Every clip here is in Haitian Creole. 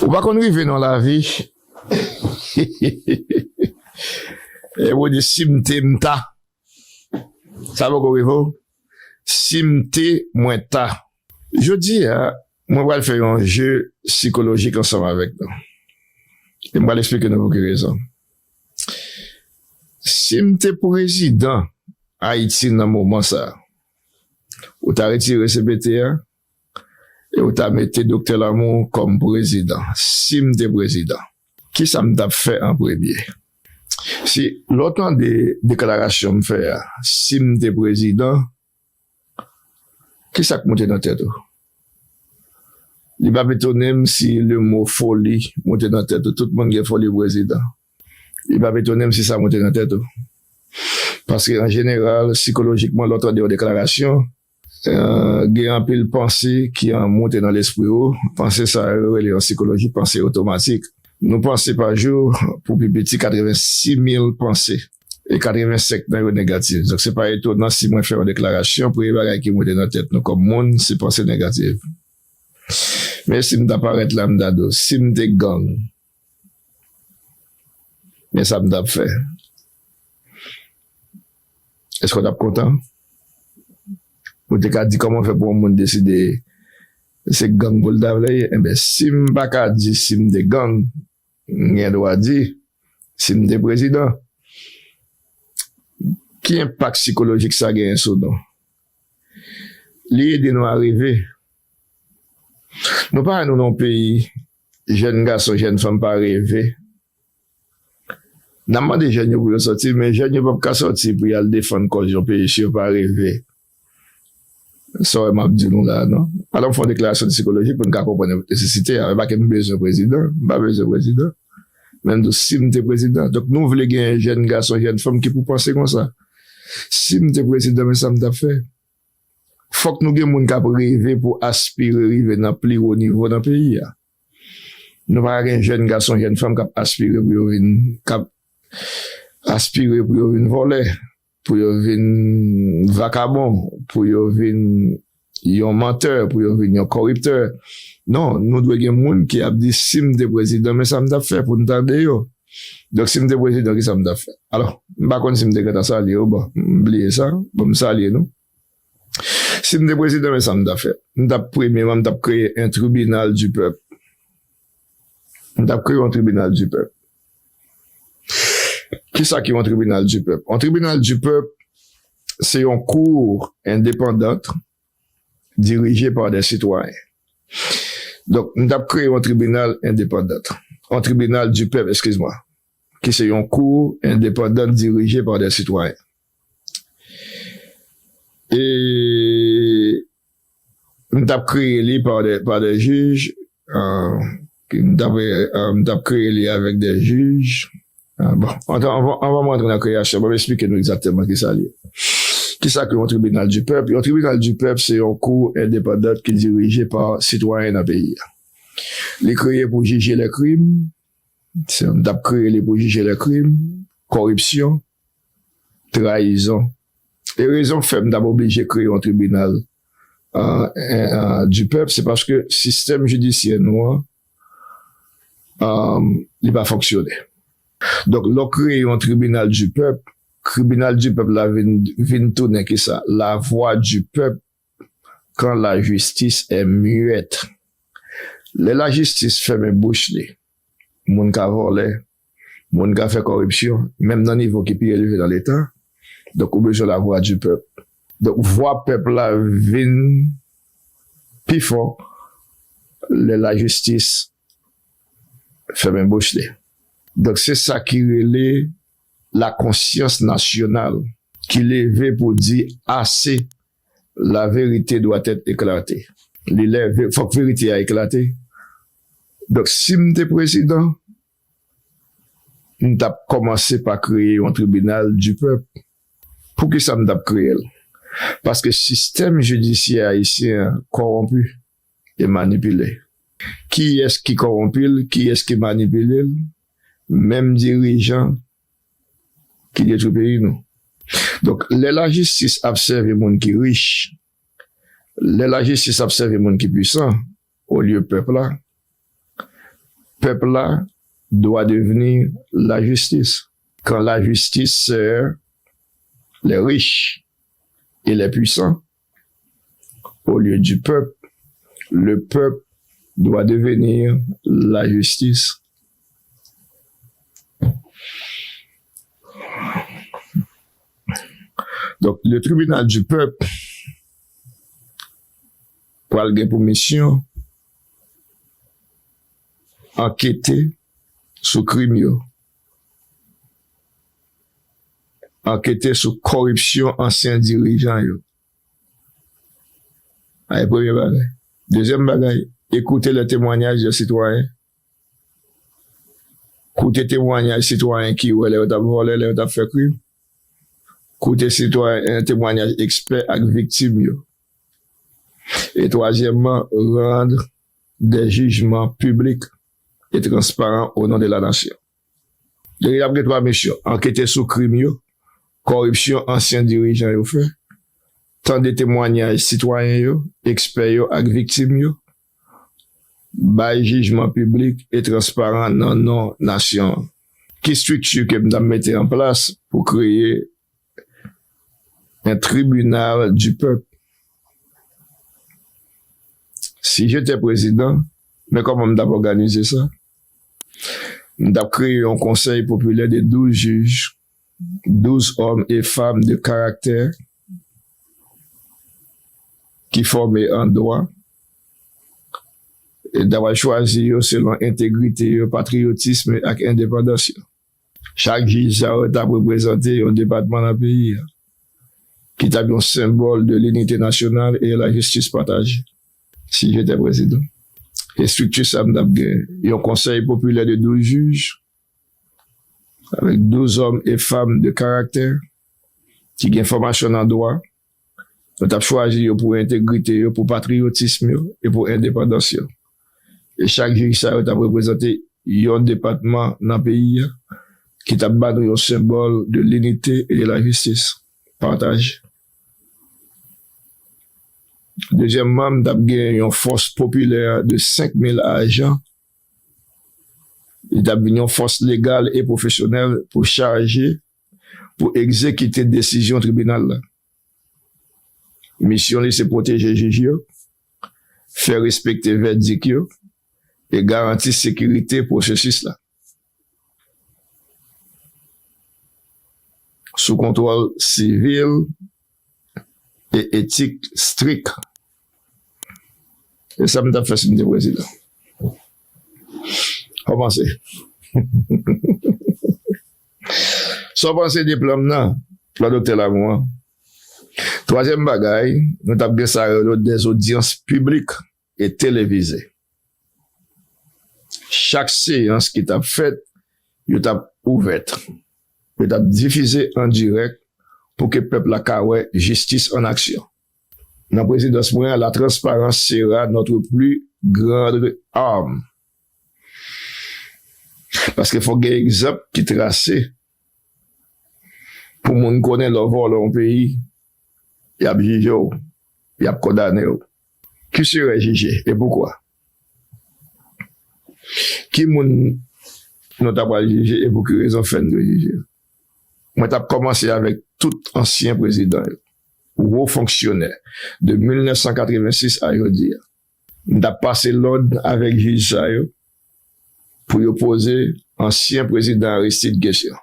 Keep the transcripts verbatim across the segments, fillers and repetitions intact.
Ou pa konn rive nan lavi. E ou di, "Si m te, m ta." Sa poko rive w? "Si m te, mwen ta." Jodi a, mwen pral fè yon je sikolojik ansanm avèk nou. E m pral eksplike nou pou ki rezon. Si m te prezidan Ayiti nan moman sa a, ou ta retire C P T a, e ou ta mete Doktè Lamour kòm prezidan, si m te prezidan, kisa m t ap fè an premye? Si lè w tande deklarasyon m fè a, "Si m te prezidan," kisa k monte nan tèt ou? Li p ap etone m si le mo foli monte nan tèt ou. Tout moun gen foli prezidan. Li p ap etone m si sa monte nan tèt ou. Paske an jeneral, sikolojikman, lè w tande yon deklarasyon, eh, gen anpil panse ki an monte nan lespri ou. Panse sa yo rele an sikoloji panse otomatik. Nou panse pa jou pou pi piti katrevensis mil panse. E katrevensenk nan yo negatif. Donk, se pa etonan si mwen fè yon deklarasyon, premye bagay ki monte nan tèt nou kòm moun, se panse negatif. Men si m ta parèt la, m ta di w, "Si m te gang, men sa m t ap fè." Èske w t ap kontan? Ou te ka di kòman fè pou yon moun deside se gang pou l ta vle ye? Enben, si m pa ka di si m te gang, m gen dwa di si m te prezidan. Ki enpak sikolojik sa genyen sou nou? Li ede nou a reve. Nou pa wè nou nan yon peyi, jèn gason, jèn fanm pa reve. N ap mande jèn yo pou yo sòti, men jèn yo p ap ka sòti pou y al defann kòz yon peyi si yo pa reve. Sa w wè m ap di nou la a, non? Alò, m fè yon deklarasyon sikolojik pou n ka konprann nesesite a. E pa ke m bezwen prezidan, m pa bezwen prezidan. Men m di w, si m te prezidan. Donk, nou vle gen jèn gason, jèn fanm ki pou panse konsa. Si m te prezidan, men sa m t ap fè. Fòk nou gen moun k ap reve pou aspire rive nan pli wo nivo nan peyi a. Nou pa ka gen jèn gason, jèn fanm k ap aspire pou yo vin, k ap aspire pou yo vin vòlè, pou yo vin vakabon, pou yo vin yon mantè, pou yo vin yon kòriptè. Non, nou dwe gen moun ki ap di, "Si m te prezidan, men sa m t ap fè," pou n tande yo. Donk, si m te prezidan, ki sa m t ap fè? Alò, m pa konn si m te gentan salye yo, bon, m bliye sa, bon, m salye nou. Si m te prezidan, men sa m t ap fè? M t ap, premyeman, m t ap kreye un tribunal du peuple. M t ap kreye yon tribinal du pèp. Kisa ki yon tribinal du pèp? Yon tribinal du pèp, se yon kou endepandant dirije pa de sitwayen. Donk, m t ap kreye yon tribinal endepandant. Yon tribinal du pèp, eskiz mwa, ki se yon kou endepandant dirije pa de sitwayen. E m t ap kreye li pa de, pa de jij, euh, m t ap, euh, m t ap kreye li avèk de jij. Ah, bon, anvan, anvan, anvan m rantre nan kreyasyon, ban m esplike nou egzakteman kisa li ye. Kisa ke yon tribinal du pèp? Yon tribinal du pèp, se yon kou endepandant ki dirije pa sitwayen nan peyi a. Li kreye pou jije lè krim, se, m t ap kreye li pou jije lè krim, kòripsyon, trayizon. E rezon k fè m t ap oblije kreye yon tribinal, euh, euh, euh, du pèp, se paske sistèm jidisyè nou an, euh, li pa fonksyone. Donk, lè w kreye yon tribinal du pèp, tribinal du pèp la vin, vin tounen kisa? La voix du peuple quand la justice est muette. Lè lajistis fèmen bouch li, moun ka vòlè, moun ka fè kòripsyon, menm nan nivo ki pi elve nan Leta. Donk, ou bezwen la voix du peuple. Donk, vwa pèp la vin pi fò lè lajistis fèmen bouch li. Donk, se sa ki rele la konsyans nasyonal, ki leve pou di ase, la vérité doit être éclatée. Li lè, fòk verite a eklate. Donk, si m te prezidan, m t ap kòmanse pa kreye yon tribinal du pèp. Poukisa m t ap kreye l? Paske sistèm jidisyè ayisyen an kòwonpi e manipile. Kiyès ki kòwonpi l? Kiyès ki manipile l? Menm dirijan ki detwi peyi nou. Donk, lè lajistis ap sèvi moun ki rich, lè lajistis ap sèvi moun ki pwisan, olye pèp la, peuple-là doit devenir la justice. Quand la justice sert les riches et les puissants au lieu du peuple, le peuple doit devenir la justice. Donk, le tribunal du peuple pral gen pou misyon ankete sou krim yo, ankete sou koripsyon ansyen dirijan yo. Sa se premye bagay. Dezyèm bagay, écouter les témoignages des citoyens. Koute temwanyaj sitwayen ki wè lè yo t ap vòlè, lè yo t ap fè krim. Koute sitwayen, temwanyaj ekspè ak viktim yo. E twazyèmman, rendre des jugements publics et transparents au nom de la nation. Donk, y ap gen twa misyon: ankete sou krim yo, koripsyon ansyen dirijan yo fè, tande temwanyaj sitwayen yo, ekspè yo ak viktim yo, bay jijman piblik e transparan nan non nasyon an. Ki estrikti ke m t ap mete an plas pou kreye un tribunal du peuple? Si j'étais président, men kòman m t ap òganize sa? M t ap kreye yon konsèy popilè de douz jij, douz hommes et femmes de caractère ki fòme an dwa. E m t ap chwazi yo selon entegrite yo, patriyotism ak endepandans yo. Chak jij sa yo t ap reprezante yon depatman nan peyi a, ki t ap yon senbòl de linite nasyonal e la jistis pataje. Si j'étais président, estrikti sa m t ap gen yon konsèy popilè de douz jij, avec douze hommes et femmes de caractère, ki gen fòmasyon nan dwa. Yo t ap chwazi yo pou entegrite yo, pou patriyotism yo e pou endepandans yo. E chak jij sa yo t ap reprezante yon depatman nan peyi a, ki t ap ba nou yon senbòl de linite e de la jistis pataje. Dezyèmman, m t ap gen yon fòs popilè de senk mil ajan. Li t ap vin yon fòs legal e pwofesyonèl pou chaje, pou egzekite desizyon tribinal la. Misyon li se pwoteje jij yo, fè respekte vèdik yo e garanti sekirite pwosesis la. Sou kontwòl sivil e etik strik. E sa m t ap fè si m te prezidan. Sa w panse? Sa w panse de plan m nan? Plan Doktè Lamou an? Twazyèm bagay, nou t ap gen sa yo rele des audiences publiques et télévisées. Chak seyans ki t ap fèt, yo t ap ouvèt. Yo t ap difize an dirèk pou ke pèp la ka wè jistis an aksyon. Nan prezidans mwen an, la transparence sera notre plus grande arme. Paske fòk gen egzanp ki trase pou moun konnen lè w vòlè yon peyi, y ap jije w, y ap kondane w. Qui serait jugé et pourquoi? Ki moun nou ta pral jije e pou ki rezon fè n dwe jije? Mwen t ap kòmanse avèk tout ansyen prezidan yo, wo fonksyonè, de mil nèf san katrevensis a jodi a. M t ap pase lòd avèk jij sa yo pou yo poze ansyen prezidan Aristide kesyon.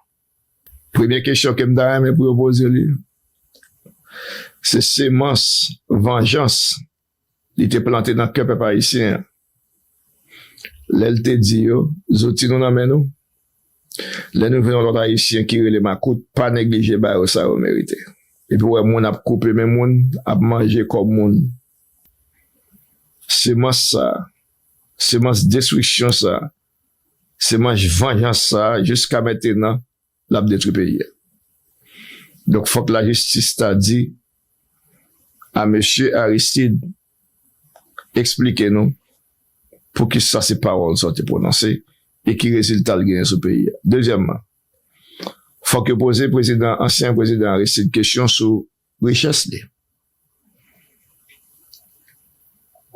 Premye kesyon ke m ta renmen pou yo poze li, se semans vanjans li te plante nan kè pèp ayisyen an. Lè l te di yo, zouti nou nan men nou. Lè nou jwenn yon lòt ayisyen ki rele makout, pa neglije ba yo sa yo merite. Epi w wè moun ap koupe men moun, ap manje kò moun. Semans sa, semans destriksyon sa, semans vanjans sa, jiska mentenan, l ap detwi peyi a. Donk, fòk lajistis ta di a mesye Aristide, eksplike nou poukisa se pawòl sa w te pwononse e ki rezilta l genyen sou peyi a. Dezyèmman, fòk yo poze prezidan, ansyen prezidan Aristide kesyon sou richès li.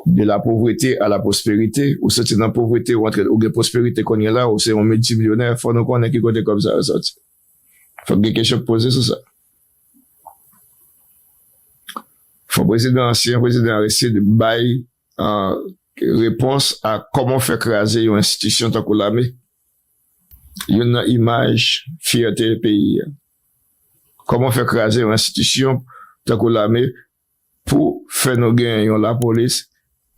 De la pauvreté à la prospérité, ou soti nan povrete, ou antre, ou gen pwosperite kounye la, ou se yon miltimilyonè, fò nou konnen ki kote kòb sa yo soti. Fòk gen kesyon k poze sou sa. Fò prezidan, ansyen prezidan Aristide bay, ah, repons a kòman w fè kraze yon enstitisyon tankou lame. Youn nan imaj fyète peyi a. Kòman w fè kraze yon enstitisyon tankou lame pou fè nou gen yon lapolis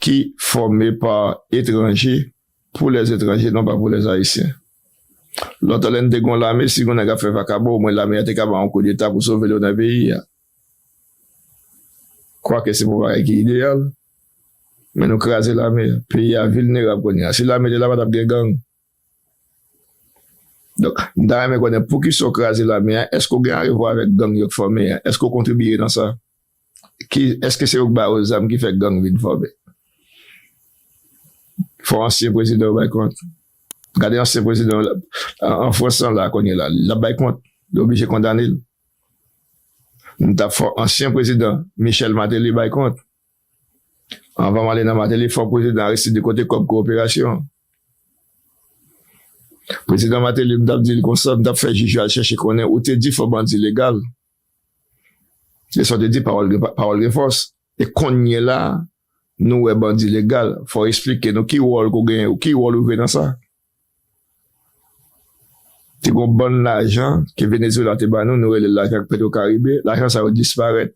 ki fòme pa etranje, pou lèzetranje, non pa pou lèzayisyen. Lontan lè n te gen yon lame, si yon nèg ap fè vakabon, omwen lame a te ka ba yon koudeta pou sove l nan peyi a. Kwake se pa yon bagay ki ideyal, men nou kraze lame a. Peyi a vilnerab kounye a. Si lame te la, pa t ap gen gang. Donk, m ta renmen konnen poukisa w kraze lame a, èske w gen arevwa avèk gang yo k fòme a? Èske w kontribiye nan sa? Ki, èske se yo k ba yo zam ki fè gang vin fòme? Fò ansyen prezidan yo bay kont. Gade ansyen prezidan an, an Frans lan la kounye la, l ap bay kont. Yo oblije kondane l. M t ap fò ansyen prezidan Michel Martelly bay kont. Anvan m ale nan Martelly, fò prezidan Aristide kote kòb kowoperasyon an. Prezidan Martelly, m t ap di l konsa, m t ap fè jij yo al chèche konnen, ou te di fò bandi legal. E sa w te di, pawòl gen, pawòl gen fòs. E kounye la, nou wè bandi legal, fò w eksplike nou ki wòl ke w genyen, ki wòl ou jwe nan sa. Te gon bann lajan ke Venezuela te ba nou, nou rele l lajan Petro Caribe, lajan sa yo disparèt.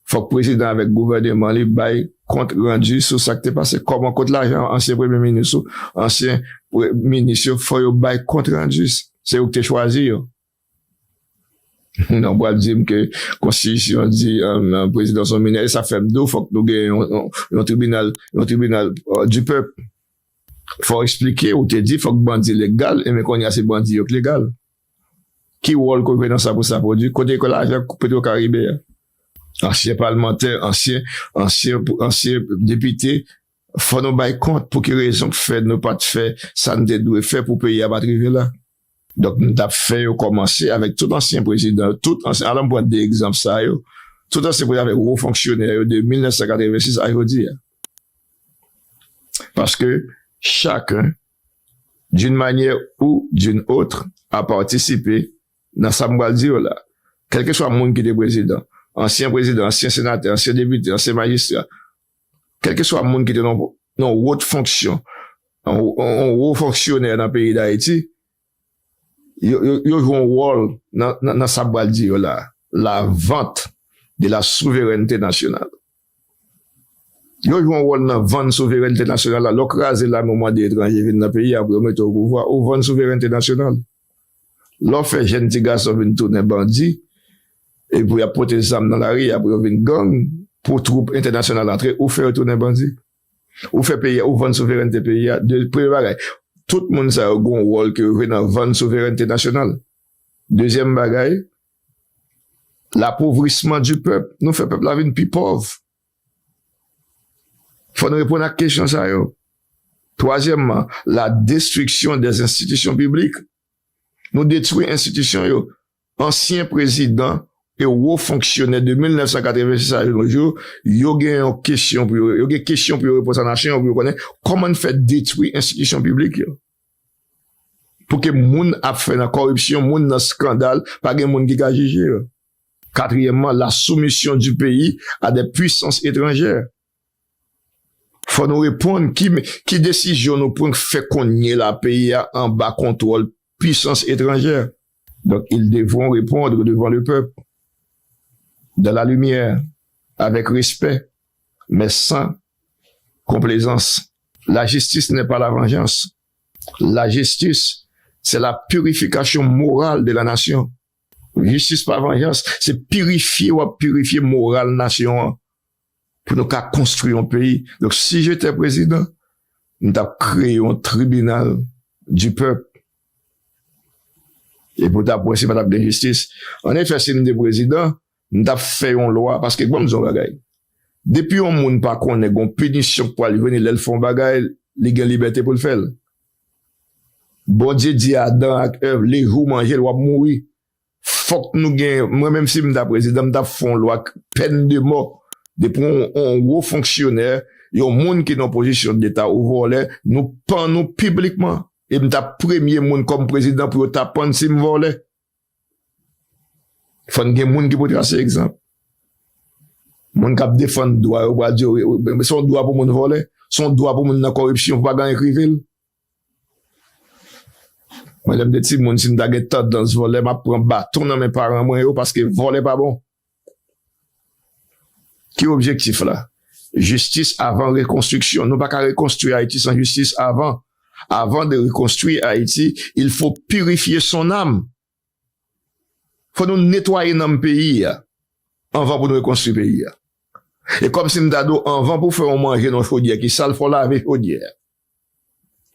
Fòk prezidan avèk gouvèneman li bay kont randi sou sa k te pase. Kòman, kot lajan ansyen premye minis ou, ansyen pre-, minis yo, fò yo bay kont randi. Se yo ki te chwazi yo. Non, pral di m ke konstitisyon di, um, prezidan se yon minè, e sa fè m di w, fòk nou gen yon, yon, yon tribinal, yon tribinal, uh, du peuple. Fò w eksplike, ou te di fòk bandi legal, e men kounye a se bandi yo k legal. Ki wòl ke w jwe nan sa pou sa pwodui? Kote ke lajan Petro Caribe a? Ansyen palmantè, ansyen, ansyen, ansyen depite, fò nou bay kont pou ki rezon k fè nou pa t fè sa n te dwe fè pou peyi a pa t rive la. Donk, m t ap fè yo kòmanse avèk tout ansyen prezidan, tout ansyen, alò m pran de egzanp sa yo, tout ansyen prezidan avèk wo fonksyonè yo de mil nèf san katrevensis a jodi a. Paske chacun, d'une manière ou d'une autre, a participé nan sa m pral di yo la. Kèlkeswa moun ki te prezidan, ansyen prezidan, ansyen senatè, ansyen depite, ansyen majistra, kèlkeswa moun ki te nan, nan wot fonksyon, yon, yon, yon wo fonksyonè nan peyi Dayiti, yo, yo, yo jwe yon wòl nan, nan, nan sa m pral di yo la, la vente de la souveraineté nationale. Yo jwe yon wòl nan vann souverènte nasyonal la. Lè w kraze lame, w mande etranje vin nan peyi a pou yo mete w o pouvwa, ou vann souverènte nasyonal. Lè w fè jèn ti gason vin tounen bandi, epi y ap pote zam nan lari a pou yo vin gang, pou twoup entènasyonal antre, ou fè yo tounen bandi. Ou fè peyi a, ou vann souverènte peyi a. De, premye bagay, tout moun sa yo gen yon wòl ke yo jwe nan vann souverènte nasyonal. Dezyèm bagay, l'appauvrissement du peuple. Nou fè pèp la vin pi pòv. Fò n reponn ak kesyon sa yo. Twazyèmman, la destruction des institutions publiques. Nou detwi enstitisyon yo. Ansyen prezidan e wo fonksyonè de mil nèf san katrevensis a nos jours, yo gen yon kesyon pou yo, yo gen kesyon pou yo repoze a nasyon an pou yo konnen kòman n fè detwi enstitisyon piblik yo. Pou ke moun ap fè nan kòripsyon, moun nan eskandal, pa gen moun ki ka jije yo. Katriyèmman, la soumission du pays à des puissances étrangères. Fò nou reponn ki, ki desizyon nou pran k fè kounye la peyi a anba kontwòl puissances étrangères. Donc, ils devront répondre devant le peuple, dans la lumière, avec respect, mais sans complaisance. La justice n'est pas la vengeance. La justice, c'est la purification morale de la nation. Jistis pa vanjans, se pirifye w ap pirifye moral nasyon an. Pou nou ka konstwi yon peyi. Donk, si j'étais président, m t ap kreye yon tribinal du peuple. E pou w ta wè si pa t ap gen jistis. Anefè, si m te prezidan, m t ap fè yon lwa, paske ban m di w yon bagay. Depi yon moun pa konnen gon pinisyon k pral vini lè l fè yon bagay, li gen libète pou l fè l. Bondye di Adan ak Èv, lejou w manje l, w ap mouri. Fòk nou gen, mwen menm si m ta prezidan, m t ap fè yon lwa k-, pèn de mò. Depi yon, yon wo fonksyonè yon moun ki nan pozisyon deta ou vòlè, nou pann ou piblikman. E m t ap premye moun kòm prezidan pou yo ta pann si m vòlè. Fò n gen moun ki pou trase egzanp. Moun k ap defann dwa yo pral di yo, se yon dwa pou moun vòlè, se yon dwa pou moun nan kòripsyon, pou pa gen anyen k rive l. Mwen, lè m te timoun, si m ta gen tandans vòlè, m ap pran baton nan men paran mwen yo, paske vòlè pa bon. Ki objektif la? Jistis avan rekonstriksyon. Nou pa ka rekonstwi Ayiti san jistis avan. Avant de reconstruire Haïti, il faut purifier son âme. Fò nou netwaye nanm peyi a anvan pou nou rekonstwi peyi a. E kòm si m ta di w, anvan pou fè yon manje nan chodyè ki sal, fò lave chodyè a.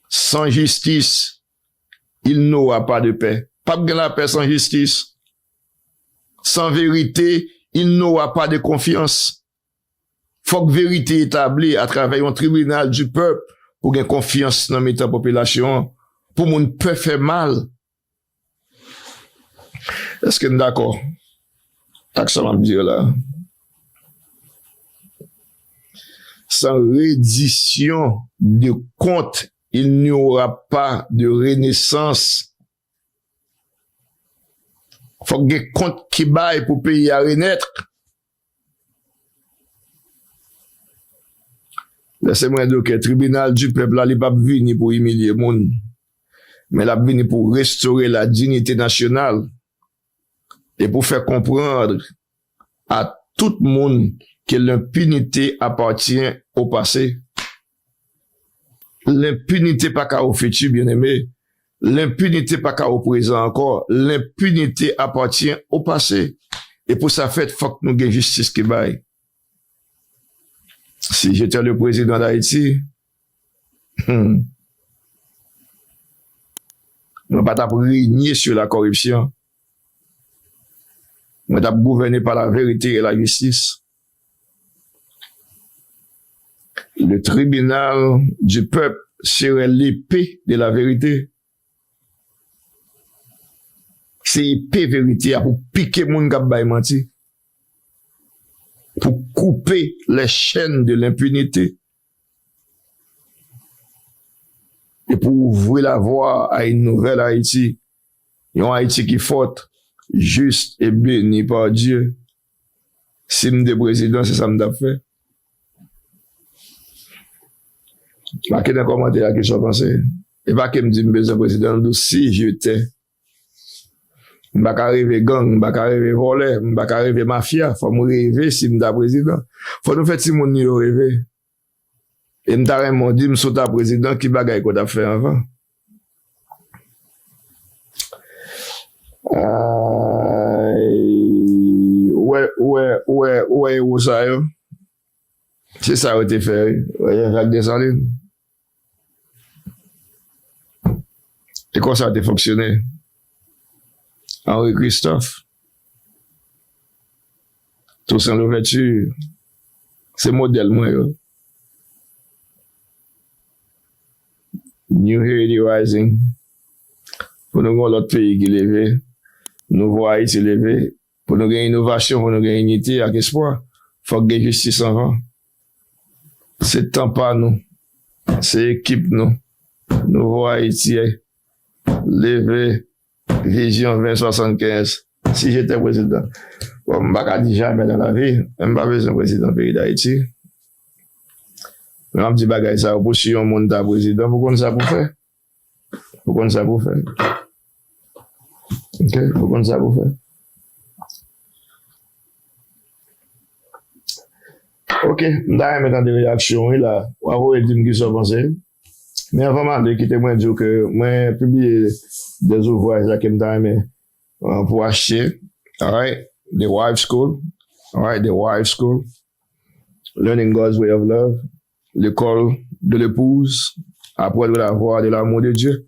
Sans justice, il n'aura pas de paix. P ap gen lapè san jistis. Sans vérité, il n'aura pas de confiance. Fòk verite etabli atravè yon tribinal di pèp pou gen konfyans nan mitan popilasyon an, pou moun pè fè mal. Èske n dakò ak sa m ap di yo la? Sans reddition de compte, il n'y aura pas de renaissance. Fòk gen kont ki bay pou peyi a renèt. Lèse mwen di w ke tribinal di pèp la, li p ap vini pou imilye moun, men l ap vini pou restore la dignité nationale e pou fè konprann a tout moun ke l'inpinité appartient au passé. Lenpinite pa ka au futur, byeneme. Lenpinite pa ka au présent ankò. Lenpinite apatyen o pase. E pou sa fèt, fòk nou gen jistis ki bay. Si j'étais le président d'Haïti, hmm, mwen pa t ap renye sur la corruption. Mwen t ap gouvène par la vérité et la justice. Le tribunal du peuple serait l'épée de la vérité. Se epe verite a pou pike moun k ap bay manti, pou koupe les chaînes de l'impunité, e pou ouvrir la voie à une nouvelle Haïti, yon Ayiti ki forte, juste et bénie par Dieu. Si m te prezidan, se sa m t ap fè. Make nan kòmantè a kisa w panse. E pa ke m di m bezwen prezidan, m di w si j'étais. M pa ka reve gang, m pa ka reve vòlè, m pa ka reve mafya. Fò m reve si m ta prezidan. Fò nou fè timoun nou yo reve. E m ta renmen w di m si w ta prezidan, ki bagay ke w t ap fè anvan? Ay, ou wè, ou wè, ou wè, ou wè ewo sa yo? Se sa yo te fè, wi. Ou wè Jean-Jacques Dessalines? E konsa yo te fonksyone. Henri Christophe, Toussaint Louverture, se modèl mwen yo. New Haiti Rising. Pou nou gen yon lòt peyi ki leve, nouvo Ayiti leve, pou nou gen inovasyon, pou nou gen inite ak espwa, fòk gen jistis anvan. Se tan pa nou. Se ekip nou. Nouvo Ayiti, leve, vizyon ven swasannkenz. Si j'étais président. Bon, m pa ka di jamè nan lavi, men m pa bezwen prezidan peyi Dayiti. Men m ap di bagay sa yo pou si yon moun ta prezidan, pou konn sa pou fè. Pou konn sa pou fè. Ok, pou konn sa pou fè. Ok, m ta renmen tande reyaksyon w, wi, la. W a voye di m kisa w panse. Men anvan m ale, kite mwen di w ke mwen pibliye de zouvraj la ke m ta renmen, uh, pou achte. Alright, The Wife School. Alright, The Wife School. Learning God's Way of Love. L'école de l'épouse, Apprendre la voie de l'amour de Dieu.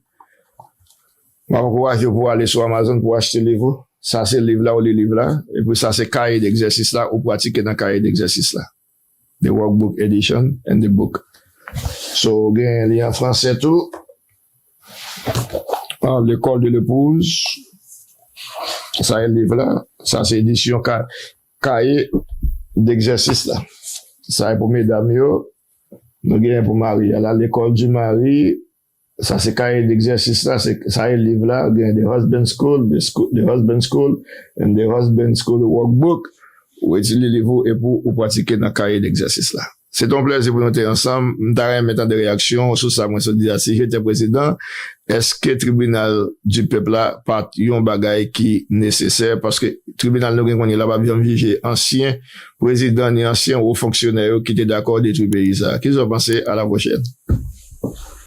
M ap ankouraje w pou w ale sou Amazon pou w achte liv ou. Sa se liv la, ou li liv la. Epi sa se kaye degzèsis la, ou pratike nan kaye degzèsis la. The Workbook Edition and the book. So, ou gen li an franse tou. Ah, L'école de l'épouse. Sa e liv la. Sa se edisyon ka-, kaye degzèsis la. Sa e pou medam yo. Nou genyen pou mari a la, L'école du mari, sa se kaye d'exercice la, se sa e liv la, gen The Husband School, The, School, The Husband School, and The Husband School Workbook. Ou etidye liv ou epi ou pratike nan kaye d'exercice la. Se te yon plèzi pou nou te ansanm. M ta renmen tande reyaksyon ou sou sa mwen sot di a. Si je te prezidan, èske tribinal di pèp la pa t yon bagay ki nesesè? Paske tribinal nou gen kounye la p ap janm jije ansyen prezidan ni ansyen wo fonksyonè yo ki te dakò detwi peyi sa. Kisa w panse? A la pwochèn.